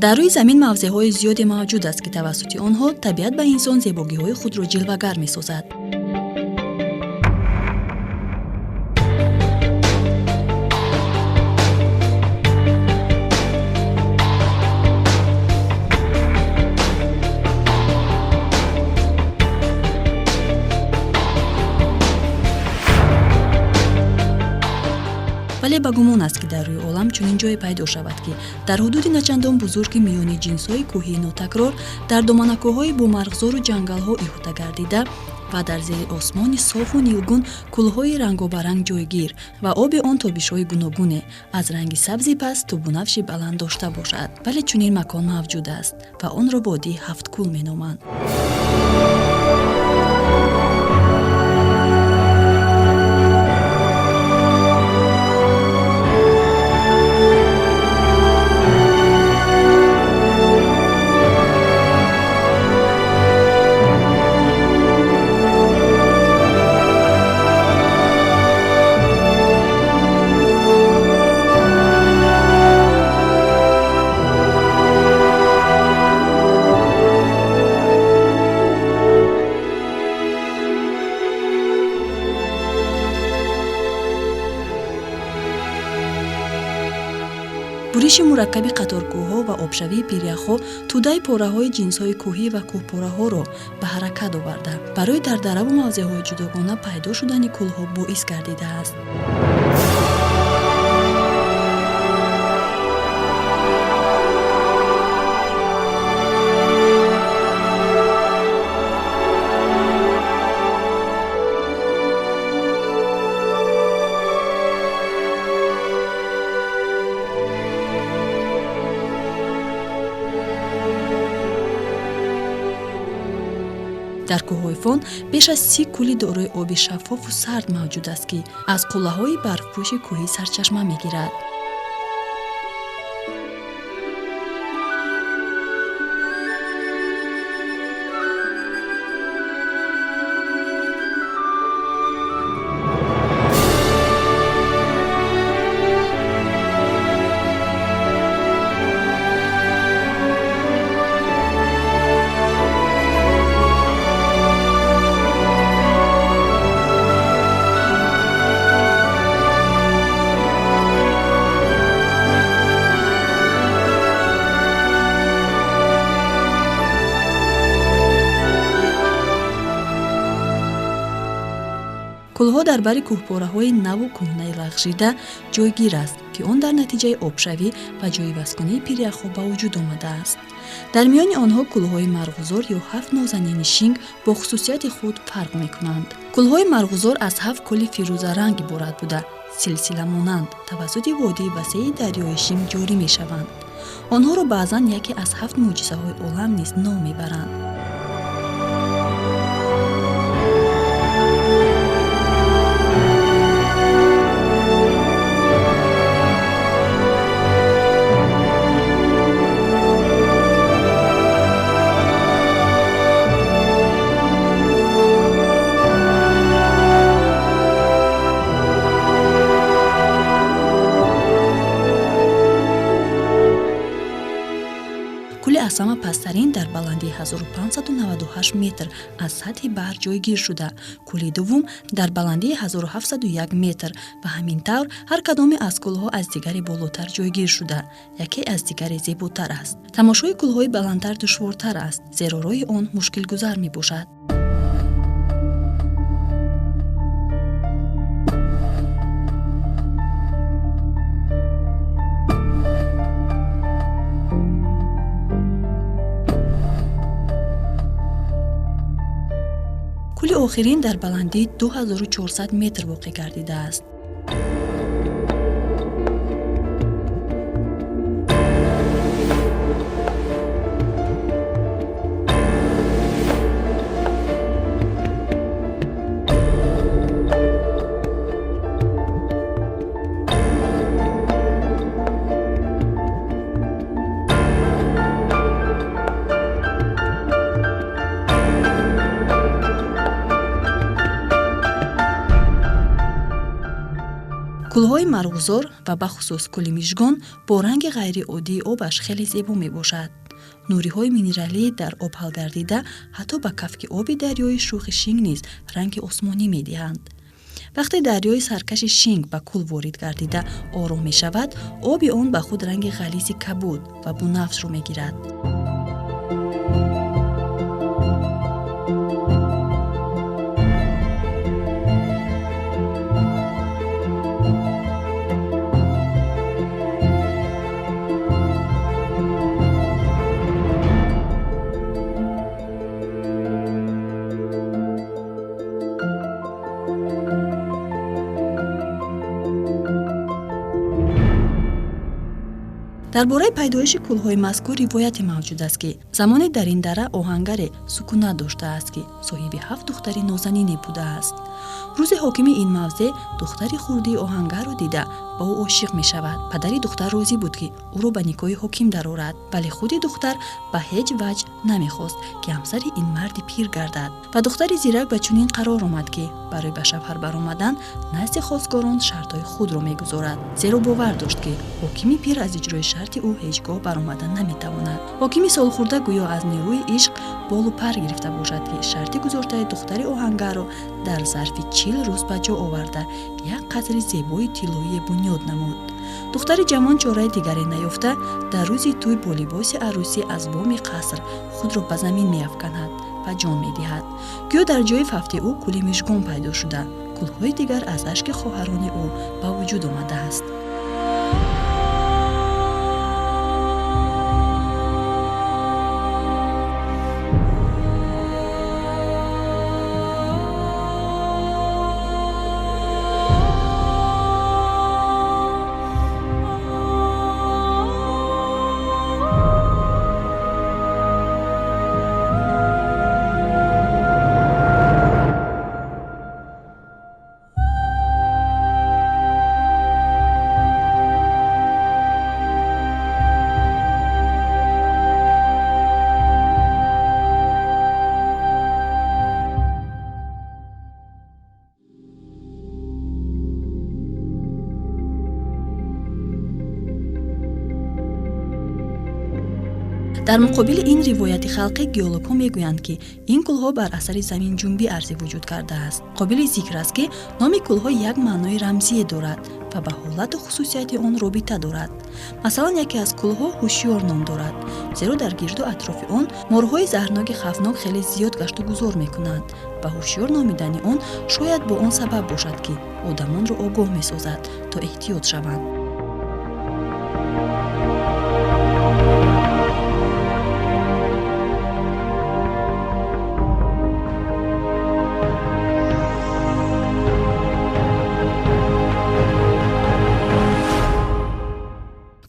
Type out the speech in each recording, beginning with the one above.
Дар рӯи замин мавзеъҳои зиёде мавҷуд аст, ки тавассути онҳо табиат ба инсон зебогиҳои худро ҷилвагар месозад. Вале ба гумон аст, ки дар рӯи олам чунин ҷое пайдо шавад, ки дар ҳудуди начандон бузурги миёни ҷинсҳои кӯҳии нотакрор, дар доманакӯҳҳои бомарғзору ҷангалҳо иҳота гардида ва дар зери осмони софу нилгун кӯлҳои рангобаранг ҷойгир ва оби он тобишҳои гуногуне аз ранги сабзи паст то бунафши баланд дошта бошад. Вале чунин макон мавҷуд аст ва онро водии Ҳафткӯл меноманд. Буриши мураккаби қаторкӯҳҳо ва обшавии пиряхҳо тӯдаи пораҳои ҷинсҳои кӯҳӣ ва кӯҳпораҳоро ба ҳаракат оварда, барои дар дараву мавзеъҳои ҷудогона пайдо шудани кӯлҳо боис гардидааст. Дар кӯҳҳои Фон беш аз 30 кӯли дорои оби шаффофу сард мавҷуд аст, ки аз қуллаҳои барфпӯши кӯҳӣ сарчашма мегирад. Кӯлҳо дар бари кӯҳпораҳои наву кӯҳнаи лағжида ҷойгир аст, ки он дар натиҷаи обшавӣ ва ҷойивазкунии пиряхҳо ба вуҷуд омадааст. Дар миёни онҳо кӯлҳои марғузор ё ҳафт нозанини Шинг бо хусусияти худ фарқ мекунанд. Кӯлҳои марғузор аз ҳафт кӯли фирӯзаранг иборат буда, силсиламонанд тавассути водии васеи дарёи Шинг ҷорӣ мешаванд. Онҳоро баъзан яке аз ҳафт мӯъҷизаҳои олам низ ном мебаранд. Кӯли аз ҳама пасттарин дар баландии 1598 метр аз сатҳи баҳр ҷойгир шуда, кӯли дуввум дар баландии 1701 метр ва ҳамин тавр ҳар кадоме аз кӯлҳо аз дигаре болотар ҷойгир шуда, яке аз дигаре зеботар аст. Тамошои кӯлҳои баландтар душвортар аст, зеро роҳи он мушкилгузар мебошад. Кӯли охирин дар баландии 2400 метр воқеъ гардидааст. Кӯлҳои Марғузор ва бахусус кӯли Мижгон бо ранги ғайриоддии обаш хеле зебо мебошад. Нуриҳои минералӣ дар об ҳалгардида ҳатто ба кафки оби дарёи шӯхи Шинг низ ранги осмонӣ медиҳанд. Вақте дарёи саркаши Шинг ба кӯл ворид гардида ором мешавад, оби он ба худ ранги ғализи кабуд ва бунафшро мегирад. Дар бораи пайдоиши кӯлҳои мазкур ривояте мавҷуд аст, ки замоне дар ин дара оҳангаре сукунат доштааст, ки соҳиби ҳафт духтари нозанине будааст. Рӯзе ҳокими ин мавзеъ духтари хурдии оҳангарро дида ба ӯ ошиқ мешавад. Падари духтар розӣ буд, ки ӯро ба никоҳи ҳоким дарорад, вале худи духтар ба ҳеҷ ваҷҳ намехост, ки ҳамсари ин марди пир гардад. Ва духтари зирак ба чунин қарор омад, ки барои ба шавҳар баромадан назди хостгорон шартҳои худро мегузорад, зеро бовар дошт, ки ҳокими пир аз иҷрои шарти ӯ ҳеҷ гоҳ баромада наметавонад. Ҳокими солхӯрда гӯё аз нерӯи ишқ болу пар гирифта бошад, ки шарти гузоштаи духтари оҳангарро дар зарфи 40 рӯз ба ҷо оварда як қасри зебои тиллоие бунёд намуд. Духтари ҷавон чораи дигаре наёфта дар рӯзи тӯй бо либоси арӯсӣ аз боми қаср худро ба замин меафканад ва ҷон медиҳад. Гӯё дар ҷои фавти ӯ кӯли Мижгон пайдо шуда, кӯлҳои дигар аз ашки хоҳарони ӯ ба вуҷуд омадааст. Дар муқобили ин ривояти халқӣ геологҳо мегӯянд, ки ин кӯлҳо бар асари заминҷунбӣ арзи вуҷуд кардааст. Қобили зикр аст, ки номи кӯлҳо як маънои рамзие дорад ва ба ҳолату хусусияти он робита дорад. Масалан, яке аз кӯлҳо Ҳушёр ном дорад, зеро дар гирду атрофи он морҳои заҳрноки хавфнок хеле зиёд гашту гузор мекунанд ва ҳушёр номидани он шояд бо он сабаб бошад, ки одамонро огоҳ месозад, то эҳтиёт шаванд.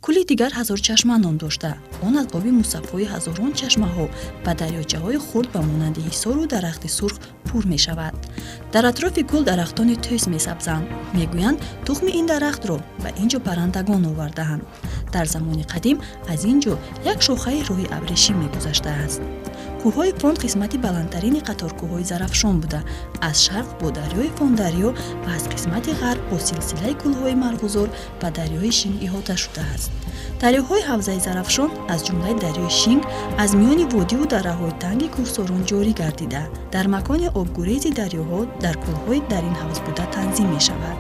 Кӯли дигар Ҳазорчашма ном дошта, он аз оби мусаффои ҳазорон чашмаҳо ва дарёчаҳои хурд ба монанди ҳисору дарахти сурх пур мешавад. Дар атрофи кӯл дарахтони тӯс месабзанд. Мегӯянд, тухми ин дарахтро ба ин ҷо паррандагон овардаанд. Дар замони қадим аз ин ҷо як шохаи роҳи абрешим мегузаштааст. Кӯҳҳои Фон қисмати баландтарини қаторкӯҳҳои Зарафшон буда, аз шарқ бо дарёи Фондарё ва аз қисмати ғарб бо силсилаи кӯлҳои Марғузор ва дарёи Шинг иҳота шудааст. Дарёҳои ҳавзаи Зарафшон, аз ҷумлаи дарёи Шинг, аз миёни водиву дараҳои танги кӯҳсорон ҷорӣ гардида, дар макони обгурези дарёҳо дар кӯлҳои дар ин ҳавз буда танзим мешавад.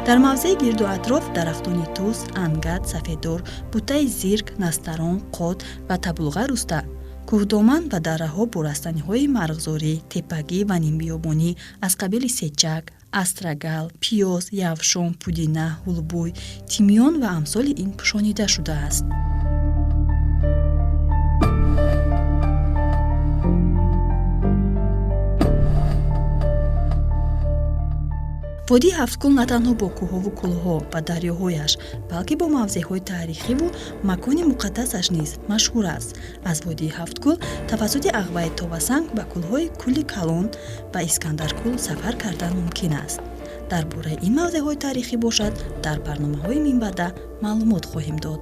Дар мавзеи гирду атроф дарахтони тӯс, ангат, сафедор, бутаи зирк, настарон, қот ва табулға руста, кӯҳдоман ва дараҳо бо растаниҳои марғзорӣ, теппагӣ ва нимбиёбонӣ аз қабили сечак, астрагал, пиёз, явшон, пудина, ҳулбӯй, тимён ва амсоли ин пӯшонида шудааст. Водии Ҳафткӯл на танҳо бо кӯҳову кӯлҳо ва дарёҳояш, балки бо мавзеъҳои таърихиву макони муқаддасаш низ машҳур аст. Аз водии Ҳафткӯл тавассути ағваи Товасанг ба кӯлҳои Кӯли Калон ва Искандаркӯл сафар кардан мумкин аст. Дар бораи ин мавзеъҳои таърихӣ бошад, дар барномаҳои минбаъда маълумот хоҳем дод.